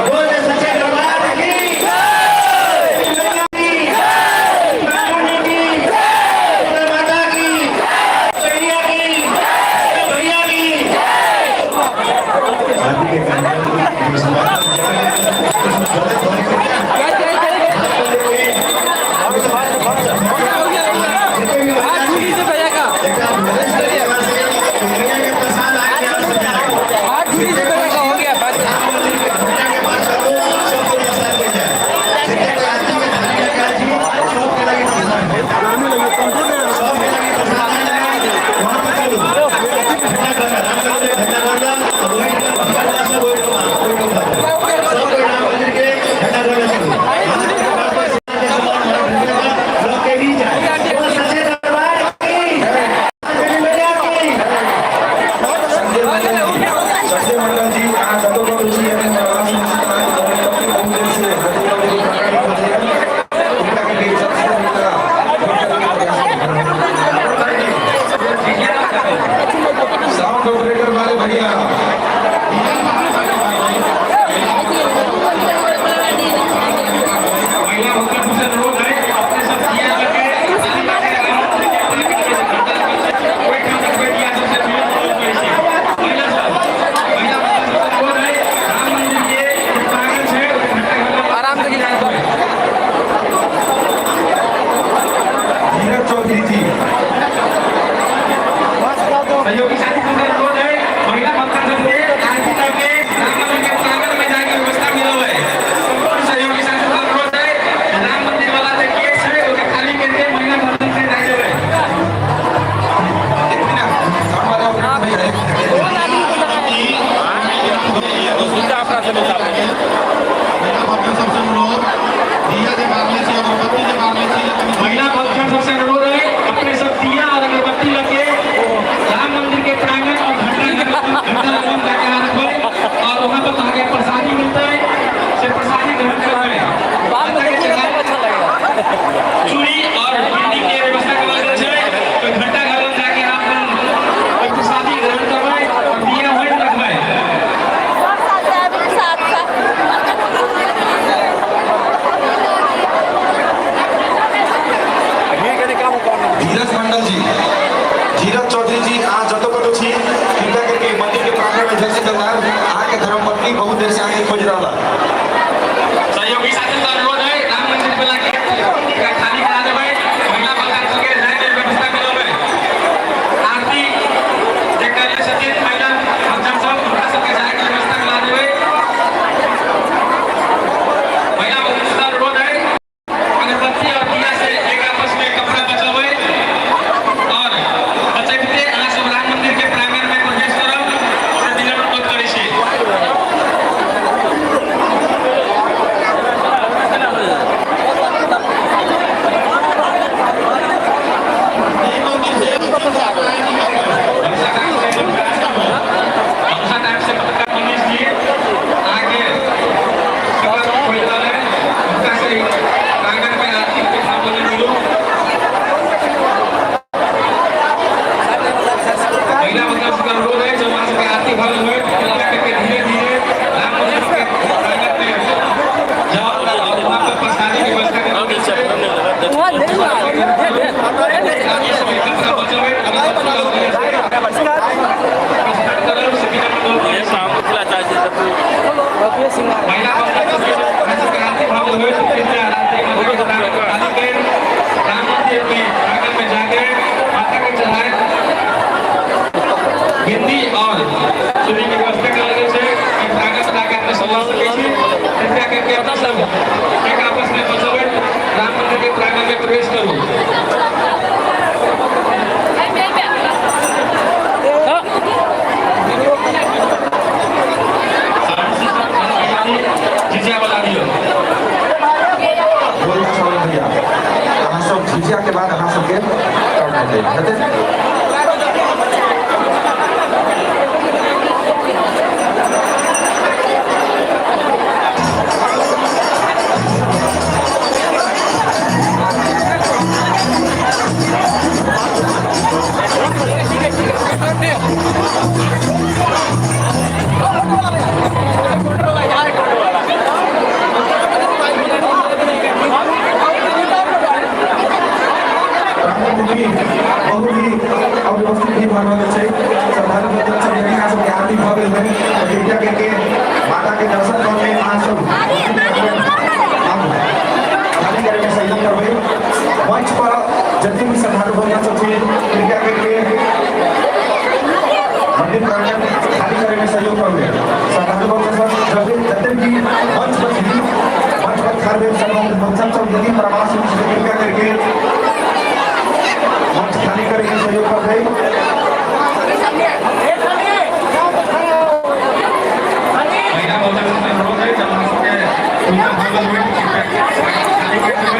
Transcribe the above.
बोले सच्चे दरबार की की माता की भैया की भैया की। शादी के प्रसाद हो गया बात। संजय मंडल जी, अहाँ कतौ कतौ छी एखन आवाज सुनै छी, अहाँके धर्मपत्नी बहुत देर से हाथी मंदिर के प्रांगण खोजैया। कृपया करके जल्द से जल्द हुनका भेंट करैके प्रयास करू। साउंड ऑपरेटर वाले भैया, महिला भक्तन सबसे अनुरोध है, अपने सब दिया लगे कोई ठाम रखबै दिया सबसे विनम्र अनुरोध करै छी। महिला सब, महिला भक्तन सबसे अनुरोध है, राम मंदिर के जे प्रांगण छै ओहि घंटा घर आराम से गिरा। धीरज चौधरी जी। सहयोगी साथी सबसे अनुरोध है, महिला भक्तन सबके आरती करके राम मंदिर के प्रांगण में जाके व्यवस्था मिलल है। संपूर्ण सहयोगी साथी सबसे अनुरोध है, राम मंदिर वाला जे गेट छै ओके खाली करके महिला भक्तन से जाय देबै। एक मिनट, साउंड वाला ऑपरेटर भैया, एक मिनट। महिला भक्तन सबसे अनुरोध, दिया जे बारले छी, अगरबत्ती जे बारले छी, कनि महिला भक्तगण सबसे अनुरोध है, अपने सब दिया और अगरबत्ती लगे राम मंदिर के प्रांगण और घंटा घर, घंटा लगन जाके अहाँ रखबै और वहाँ पर अहाँके प्रसादी मिलतै, से प्रसादी ग्रहण करबै। बाद में देखिएगा तब अच्छा लगेगा। चूड़ी और बिंदी के व्यवस्था करल गेल छै, तो घंटा घर लग जाके अहाँ अपन ओहि प्रसादी ग्रहण करबै और दिया होइत रखबै। साथ साथ साथ। धीरज मंडल जी, धीरज चौधरी जी, अहाँ जतौ कतौ छी, कृपया करके मंदिर के प्रांगण में जल्द से जल्द आयब। अहाँके धर्मपत्नी बहुत देर से अहाँके खोज रहल है। सहयोगी साथी सबसे अनुरोध है, राम मंदिर वाला गेट एकरा खाली करा देबै, महिला भक्तगण सबके जाय के व्यवस्था करबै। आरती जे करले छथिन महिला भक्तगण सब, हुनका सबके जाय के व्यवस्था करा देबै। महिला भक्तगण से अनुरोध है, अगरबत्ती और दिया से एक आपस में कपड़ा बचबै और बचैबते अहाँ सब राम मंदिर के प्रांगण में प्रवेश करब, से विनम्र अनुरोध करै छी। भरोसा टाइम से पत्रकार मनीष जी आगे खबर खोल रहल है, हुनका से प्रांगण में आरती के भाव मिलू। महिला भक्तगण सबके अनुरोध है, जब अहाँ सबके आरती भऽ गेल होय, कृपया करके धीरे धीरे राम मंदिर के प्रांगण में जाओ और वहाँ पर प्रसादी के व्यवस्था करल गेल छै। कपड़ा बचबै, प्रस्थान करब, से विनम्र अनुरोध करै छी। महिला भक्तगण सबके अहाँ सबके आरती भऽ गेल होय, कृपया आरती माता के प्रांगण खाली करि राम मंदिर में प्रांगण में जाके माता के चढ़ाए बिंदी और चूड़ी के व्यवस्था करल गेल छै। एहि प्रांगण में जाके अपने सब लऽ सकै छी। कृपया करके अपना सब एक आपस में बचबैत राम मंदिर के प्रांगण में प्रवेश करू। झिझिया बजा दियौ। बोल साउंड भैया, अहाँ सब झिझिया के बाद अहाँ सबके टर्न हेतै हेतै। प्रांगण में भी बहुत ही अव्यवस्थित भी भऽ रहल छै। श्रद्धालु भक्त सब, यदि अहाँ सबके आरती भऽ गेल है, तऽ कृपया करके माता के दर्शन कऽ के अहाँ सब खाली करे में सहयोग करबै। मंच पर जते भी श्रद्धालु भक्त सब छी, कृपया करके मंदिर प्रांगण खाली करे में सहयोग करबै। श्रद्धालु भक्त सब जब जते भी मंच पर छी, मंच पर खड़ा भेल श्रद्धालु भक्त सब, यदि परामर्श में छी, कृपया करके मंच खाली करे के सहयोग करबै। महिला भक्त सबसँ अनुरोध है, जब अहाँ सबके पूजा भऽ गेल होइ, कृपया खाली करि देबै।